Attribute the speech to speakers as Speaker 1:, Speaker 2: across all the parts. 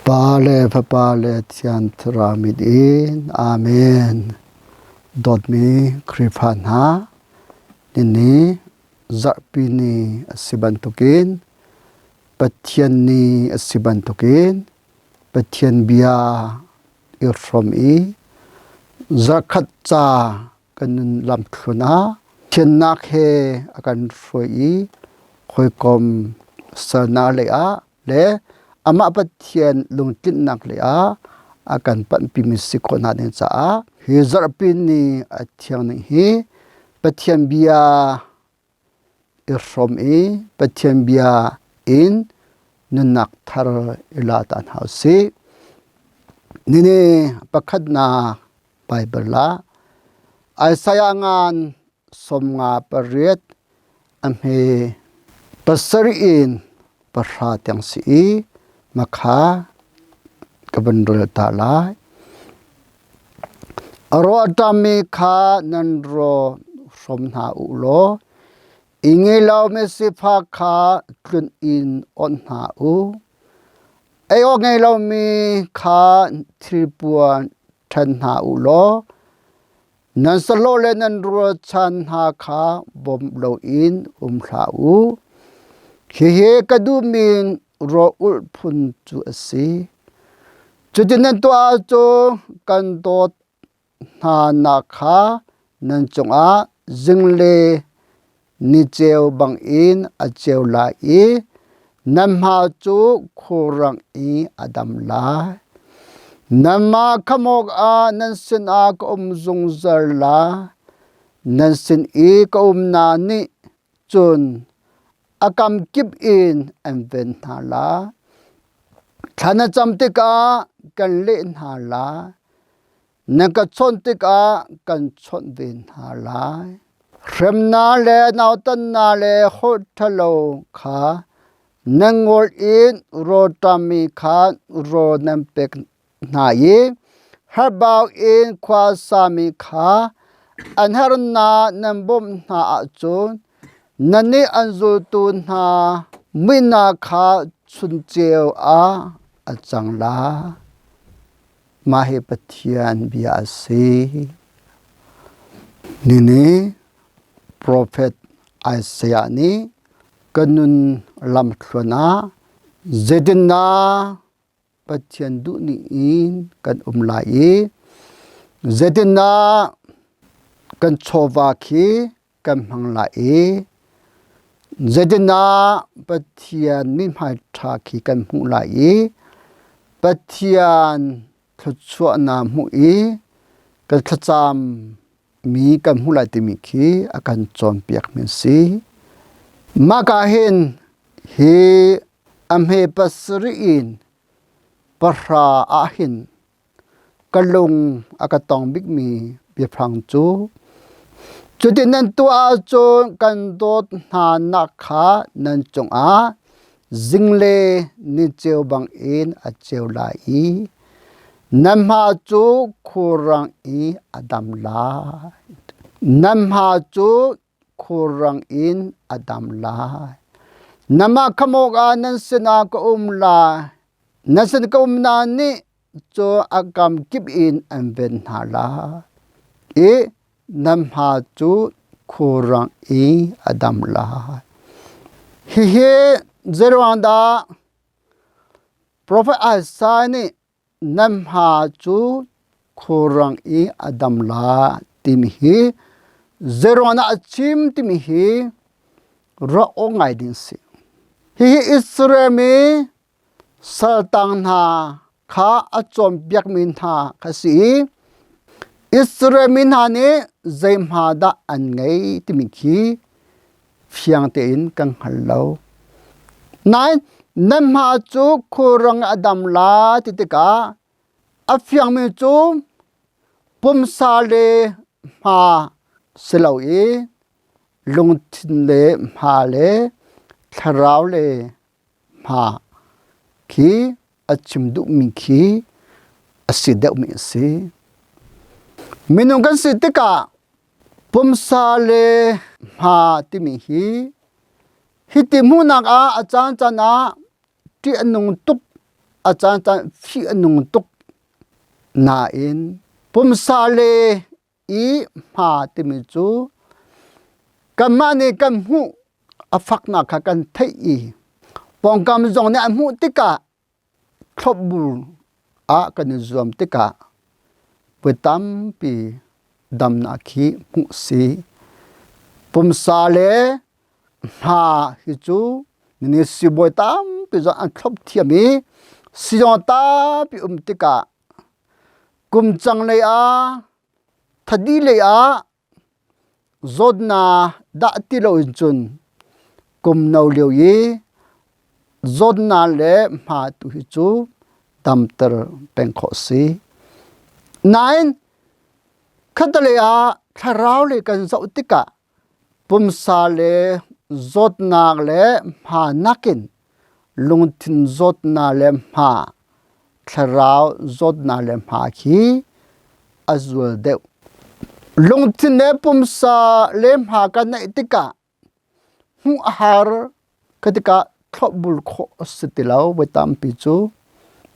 Speaker 1: Pa le Fapa le Thiang Thlarau min in Amen. Dawtmi Khrihfa hna, nini zarhpi ni a si bantukin Pathian ni a si bantukin Pathian bia i hrawm i zarhkhat ca kan nun lamthlun ah thiannak he a kan hruai i hawikom sernak lei ah le amah Pathian lungtlinhnak lei ah a kan panhpimi si khawh hna ding caah hi zarhpi ni a thiang ning hi Pathian bia i hrawm i Pathian bia in nunnak thar i la ta hna usih. Nini pakhatnak Baibal ah Isaiah ngan 58 a hme pasarih in pahra tiang si i makha ka van rel ta lai. A raw a ṭammi kha nan raw hrawm hna u law i ngei lomi sifak kha tlunh in awnh hna u. Ei awk ngei lomi kha thilpuan ṭhen hna u law nan sahlawh le nan rualchan hna kha bawm loin um hlah u. Hihi ka duhmi rawl ulh phun cu a si. Cutin nan tuah ahcun kan dawt hnanak kha nan cungah zingle niceu bangin a ceu lai i nan hma cu khulrang i a dam lai. Nanmah khamh awkah nan sinah ka um zungzal lai. Nan sin i ka umnak nih cun a kamkip in an ven hna lai. Thla na cam tikah kan leh hna lai. Na ka chawnh tikah kan chawnh ve hna lai. Hremnak le nautannak le holh ṭhalo kha nan ngol in rawlṭammi kha rawl nan pek hna i harbau in khua sami kha an harnak nan bawmh hna ahcun nannih an zultu hna muihnak kha chunceu ah a cang lai. Mah hi Pathian bia a si. Nini profet Isaiah nih ka nun lamthluan ah zeitindah Pathian duhning in kan um lai i zeitindah kan chawva khi kan hmang lai i zeitindah Pathian mithmai ṭha khi kan hmuh lai i Pathian thluachuahnak hmuh i kan thlacam mi kan hmuh lai timi khi a kan cawnpiak mi a si. Mah ka hin hi a hme pasarih in pahra ah hin ka lung a ka tong bikmi biafang cu cutin nan tuah ahcun kan dawt hna nak kha nan cungah zingle ni ceu bangin a ceu lai i nan hma cu khulrang i a dam lai. Nan hma cu khulrang in a dam lai. Namah khamh awkah nan sinah ka um lai. Nan sin ka umnak nih cu a kam kip in an ven hna lai i nan hma cu khulrang i a dam lai. Hihi zeiruangdah Profet Isaiah nih nan hma cu khulrang i a dam lai timi hi zeiruangdah a chim timi hi ruah awk ngai ding a si. Hihi Israel mi saltang hna kha a cawnpiakmi hna kha si i Israel mi hna nih zei hma dah an ngei timi khi fiang tein kan hngal lo. Nain nan hma cu khulrang a dam la ti tikah a fiangmi cu pumsa le hma si lo i lungthin le hma le thlarau le hma khi a chim duhmi khi a si deuhmi a si. Minung kan si tikah pumsa le hma timi hi hiti hmuhnak ah a caan caan ah ṭih a nung tuk. A caancaan fih a nung tuk nain pumsa le i hma timi cu kanmah nih kan hmuh a faknak kha kan theih i pawngkam zong nih an hmuh tikah thlopbul ah kan i zuam tikah voi tampi damnak hi hmuh si. Pumsa le hma hi cu ni sibawi tampi zong an thlop thiam i sizung tampi um tikah kum cang lei ah thadi lei ah Zawtnak dah ti loin cun kum no lio i zawtnak le hma tu hi cu damter peng khawh a si. Nain khattelei ah thlarau lei kan zoh tikah pumsa le zawtnak le hma nakin lungthin zawtnak le hma thlarau zawtnak le hma khi a zual deuh. Lungthin le pumsa le hma kan neih tikah hmuh a har ka tikah thlopbul khawh a si ti lo voi tampi cu.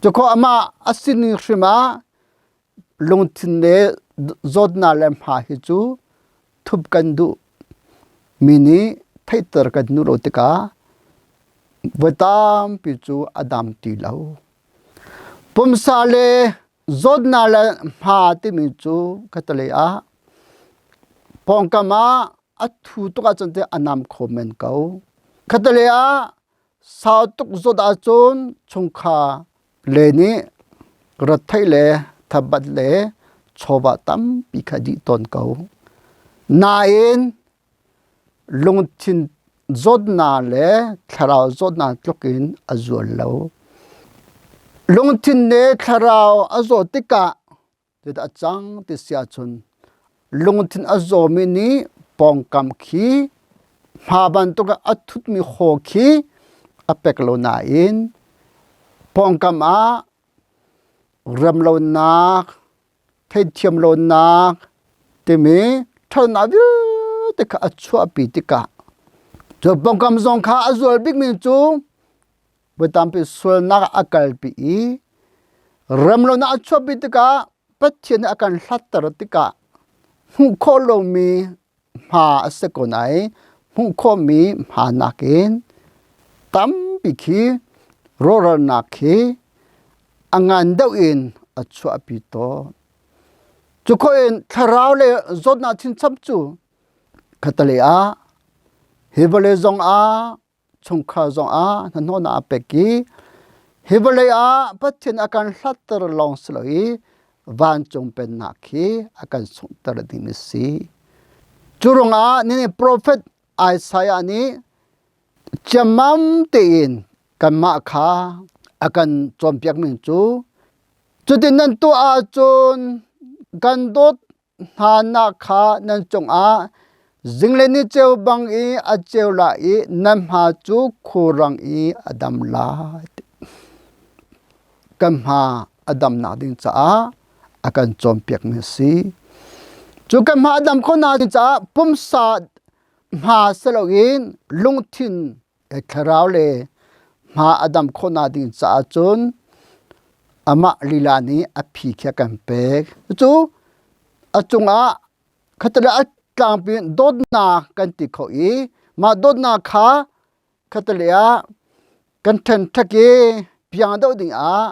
Speaker 1: Cukhawh amah a sining hrim ah lungthin le zawtnak le hma hi cu thup kan duh. Mi nih theihter kan duh lo tikah voi tampi cu a dam ti lo. Pumsa le zawtnak le hma timi cu khatalei ah pawngkam ah a thu tuk ahcun teh a nam kho men ko. Khatalei ah sau tuk zawt ahcun chungkhar le nih retheih le thabat le chawva tampi kha dih tawn ko. Nain lungthin zawtnak le thlarau zawtnak tluk in a zual lo. Lungthin le thlarau a zawt tikah zeidah a cang ti si ahcun lungthin a zawmi nih pawngkam khi hma bantuk ah a thutmi haw khi a pek lo nain pawngkam ah remlonak theihthiam lonak timi ṭhatnak vialte kha a chuahpi tikah cu pawngkam zong kha a zual bikmi cu voi tampi sualnak a kalpi i remlonak a chuahpi tikah Pathian nih a kan hlatter tikah hmuh khawh lomi hma a si ko nain hmuh khawhmi hma nakin tampi khi rawhralnak khi a ngan deuh in a chuahpi tawn. Cu khawh in thlarau le zawtnak chinchap cu khatalei ah hi vawlei zong ah chungkhar zong ah hnahnawhnak a pek i hi vawlei ah Pathian a kan hlatter lawng si lo i vancung pennak khi a kan sunghter ding a si. Cu ruangah nini profet Isaiah nih ciammam tein kanmah kha a kan cawnpiakmi cu cutin nan tuah ahcun kan dawt hna kha nan cungah zinglei ni ceu bang i a ceu lai i nan hma cu khulrang i a dam lai. Kan hma a damnak ding caah a kan cawnpiakmi a si. Cu kan hma a dam khawhnak ding caah pumsa hma si loin lungthin thlarau le hma a dam khawhnak ding caah cun amah lila nih a phi khi a kan pek. Cu a cungah khatale a tlangpi dawtnak kan ti kho i mah dawtnak kha khatale ah kan ṭhenṭhek i piang deuh ding ah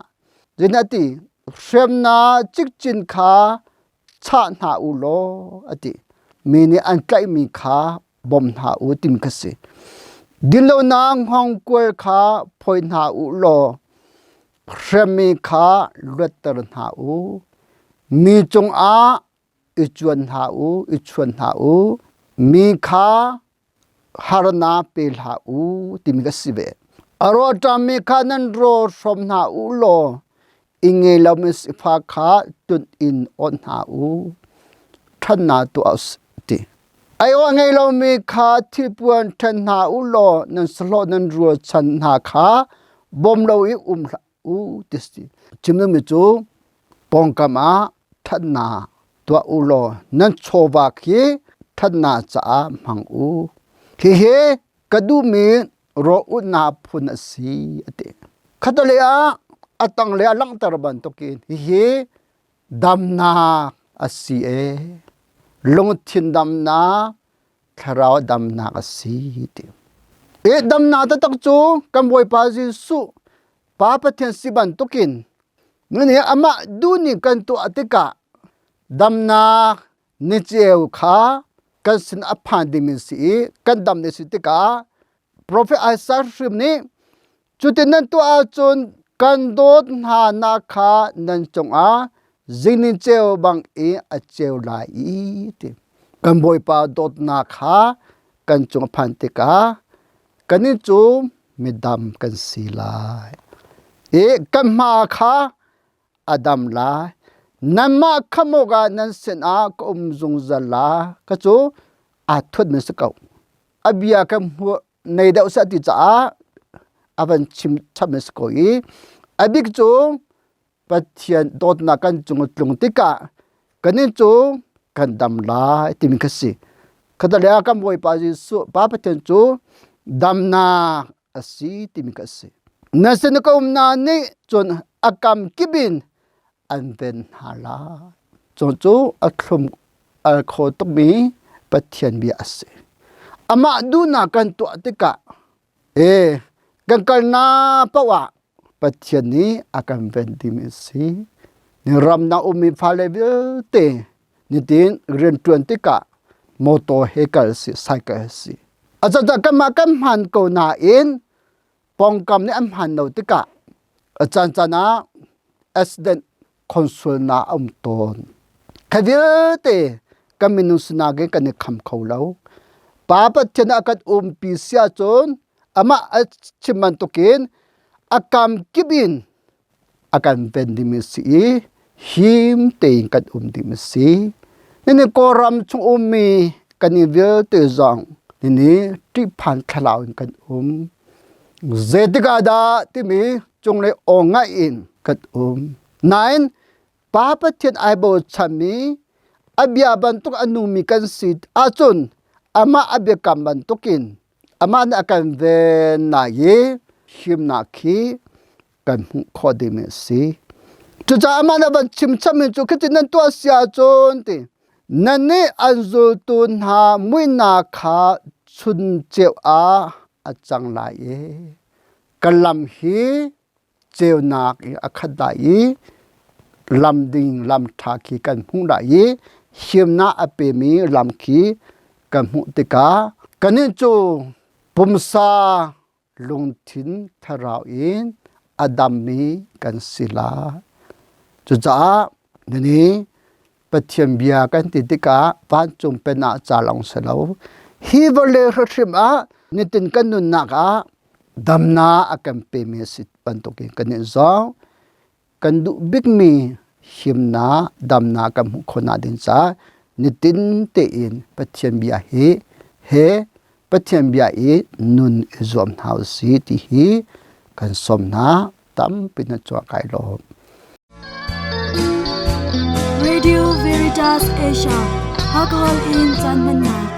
Speaker 1: zeitin a ti hremnak cikcin kha chah hna u law a ti. Mi nih an tlaihmi kha bawm hna u timi kha si. Dinlonak hngawngkual kha phawi hna u law hremmi kha luatter hna u. Mi cungah i cuan hna u, i chuan hna u. Mi kha harnak pe hlah u timi ka si ve. A rawlṭammi kha nan rawl hrawm hna u law i ngei lomi sifak kha tunh in awt hna u. Ṭhatnak tuah u ti. Ai awh ngei lomi kha thilpuan ṭhen hna u law nan sahlawh nan rualchan hna kha bawm lo i um hlah u ti si. Chim duhmi cu pawngkam ah ṭhatnak tuah u law nan chawva khi ṭhatnak caah hmang u. Hihi ka duhmi rawh-utnak phun a si a ti. Khatalei ah A tanglei a langhter bantukin hihi damnak a si e. Lungthin damnak, thlarau damnak a si ti. I damnak taktak cu kan Bawipa Jesuh Pa Pathian si bantukin nuni amah duhning kan tuah tikah damnak niceu kha kan sin a phan dingmi si i kan dam ni si tikah Profet Isaiah hrim nih cutin nan tuah ahcun kan dawt hna nak kha nan cungah zingni ceu bang i a ceu lai i ti. Kan Bawipa dawtnak kha kan cung a phan tikah kanin cu midam kan si lai. I kan hma kha a dam lai. Nanmah khamh awkah nan sinah ka um zungzal la ka cu aa thutmi si ko. A bia kan hmuh nei deuh seh ti caah a van chim chapmi si ko i a bik cu Pathian dawtnak kan cung tlung tikah kanin cu kan dam lai timi kha si. Khatale ah kan Bawipa Jesuh Pa Pathian cu damnak a si timi kha a si. Na sin ka umnak nih cun a kam kip in an ven hna lai. Cu cu a thlum al kho tukmi Pathian bia a si. Amah duhnak kan tuah tikah e kan kalnak paoh ah Pathian nih a kan ven timi a si. Ni ram na ummi fale vialte nitin rianṭuan tikah motor he kal si, cycle si. A cacah kanmah kan hman ko nain pawngkam nih an hman lo tikah a caan caan ah accident consulnak a um tawn. Kha vialte kan minung sinak in kan i kham kho lo. Pa Pathian a kan umpi si ahcun amah a chim bantukin a kam kip in a kan ven ding a si i him tein kan um ding a si. Nini Kawlram chung ummi kan i vialte zong nini ṭihphan thlarau in kan um. Zeitik ah dah timi cunglei aw ngaih in kan um. Nain Pa Pathian ai bochanmi a bia bantuk a nungmi kan si ahcun amah a biakam bantukin amah nih a kan ven lai i himnak khi kan hmuh khawh dingmi a si. Cucaah amah nih a van chim chapmi cu khitin nan tuah si ahcun ti nannih an zultu hna muihnak kha chun ceu ah a cang lai i ka lam hi ceunak in a khat lai i lam ding lam ṭha khi kan hmuh lai i himnak a pemi lam khi kan hmuh tikah kanih cu pumsa lungthin thlarau in a dammi kan si lai. Cucaah nini Pathian bia kan ti tikah vancung pen ah ca lawng si lo. Hi vawlei hrimhrim ah nitin kan nunnak ah damnak a kan pemi a si bantukin kan i zong kan duh bikmi himnak damnak kan hmuh khawhnak ding caah nitin tein Pathian bia hi he Pathian bia i nun i zuam hna u si ti hi kan sawm hna tampi na cuah kai lawm.
Speaker 2: Radio Veritas Asia Alcohol in caan hmannak.